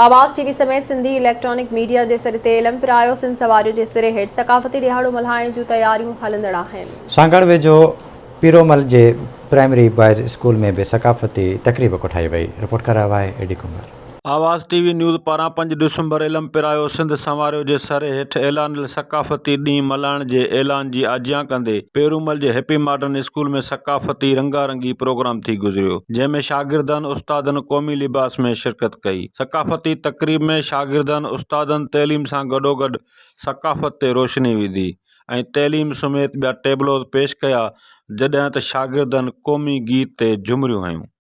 آواز ٽي وي سميت Sindhi electronic media جي سڏ تي علم پرايو سنڌ سواريو جي سري هيٺ ثقافتي ڏهاڙو ملهائڻ جون تياريون هلندڙ آهن. سانگهڙ ويجهو پيرومل جي پرائمري بوائز اسڪول ۾ به ثقافتي تقريب ڪوٺائي وئي، رپورٽ ڪرايو آهي A D Kumbhar. Awaz T V news پاران پنج ڊسمبر علم پرايو سنڌ سنواريو جي سري هيٺ اعلانيل ثقافتي ڏينهن ملهائڻ جي اعلان جي آجيان ڪندي پيرومل جي هيپي ماڊرن اسڪول ۾ ثقافتي رنگا رنگي پروگرام ٿي گذريو جنهن ۾ شاگردن استادن قومي لباس ۾ شرڪت ڪئي ثقافتي تقريب ۾ شاگردن استادن تعليم سان گڏوگڏ ثقافت تي روشني وڌي ۽ تعليم سميت ٻيا ٽيبلوز پيش ڪيا جڏهن ته شاگردن قومي گيت تي جهمريون هنيون.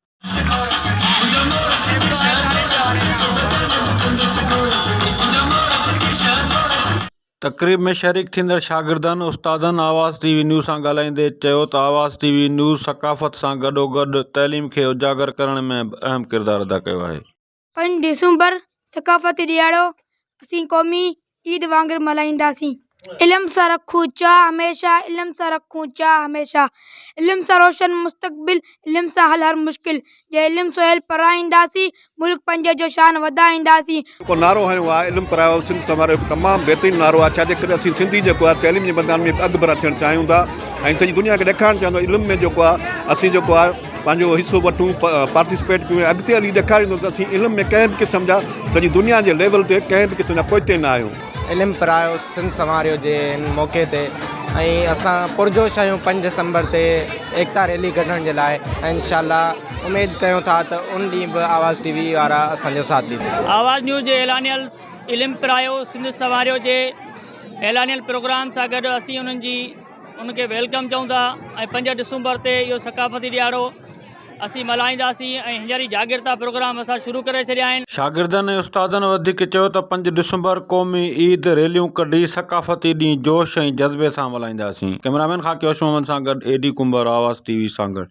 تقريب ۾ شريڪ ٿيندڙ شاگردن استادن آواز ٽي وي نيوز سان ڳالهائيندي چيو ته آواز ٽي وي نيوز ثقافت سان گڏوگڏ تعليم کي اجاگر ڪرڻ ۾ به اهم ڪردار ادا ڪيو آهي. پنج ڊسمبر ثقافتي ڏهاڙو اسين قومي عيد وانگر ملهائينداسين. علم سان رکون چاهه هميشه علم سان رکون چاهه هميشه علم سان روشن مستقبل علم سان حل هر مشڪل جي علم سهيل پرائينداسين ملڪ پنهنجي جو شان وڌائينداسين. جيڪو نعرو هنيو آهي علم پرايو سنڌ سنواريو هڪ تمام بهترين نعرو آهي ڇاجي ڪري اسين سنڌي جيڪو آهي تعليم جي ميدان ۾ اڳڀرا ٿيڻ چاهيون ٿا ۽ سڄي دنيا کي ڏيکارڻ چاهيون ٿا علم ۾ جيڪو آهي اسين جيڪو آهي پنهنجو حصو وٺون پارٽيسپيٽ ڪيون ۽ اڳتي هلي ڏيکاريندو ته اسين علم ۾ ڪنهن به قسم جا سڄي دنيا جي ليول تي ڪنهن به قسم جا پوئتي نه آهيون. علم پرايو سنڌ سنواريو جي هن موقعي تي ۽ اسان پرجوش آهيون پنج ڊسمبر تي ايڪتا ريلي ڪڍڻ جي لاء ۽ انشاء الله اميد ڪيون ٿا ته ان ڏينهن به آواز ٽي وي وارا اسان جو ساٿ ڏيندا. آواز نيوز جي اعلانيل علم پرايو سنڌ سنواريو جي اعلانيل پروگرام سان گڏ اسين انهن جي ان کي welcome چئون ٿا ۽ پنج ڊسمبر تي اهو ثقافتي ڏهاڙو اسين ملهائينداسين ۽ هينئر ئي جاڳرتا پروگرام اسان شروع ڪري ڇڏيا آهن. شاگردن ۽ استادن وڌيڪ چيو ته پنج ڊسمبر قومي عيد ريليون ڪڍي ثقافتي ڏينهن جوش ۽ جذبي سان ملهائينداسين. ڪئميرامين خاڪي هوش محمد سان گڏ A D Kumbhar Awaz T V Sanghar.